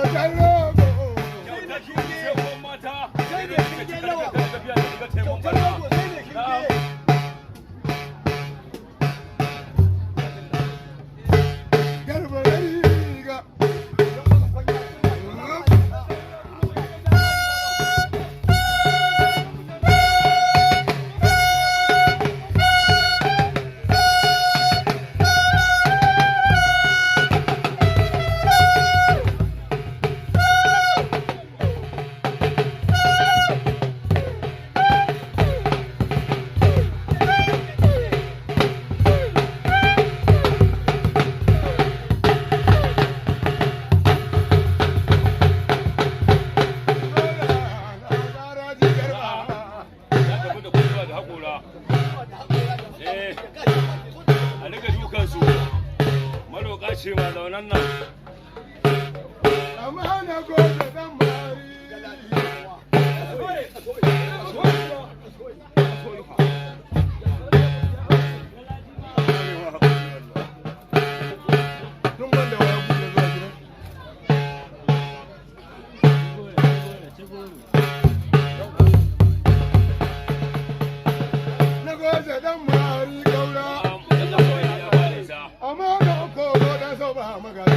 Kyautar rogo. Kyautar sai uwan mata. Sai da tafiya da shiga taimakon barna. Na'am. Garba riga. Ya tafi da kunnuwa da haƙora. Eh, a riga dukansu. Maroƙa ce ma zaunan nan. Amana gobe dan mari. Tun ban da waya buɗe zuwa gidan. Na goje dan mari gaura. Na'am, ya kawai ya bada ita. Amana kogo dan so ba magana.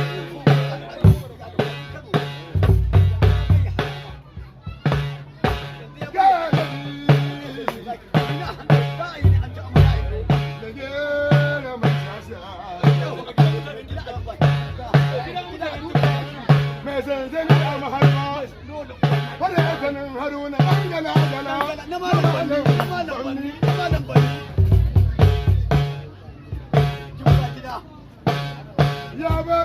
Haruna ɗan gala gala. Ya ba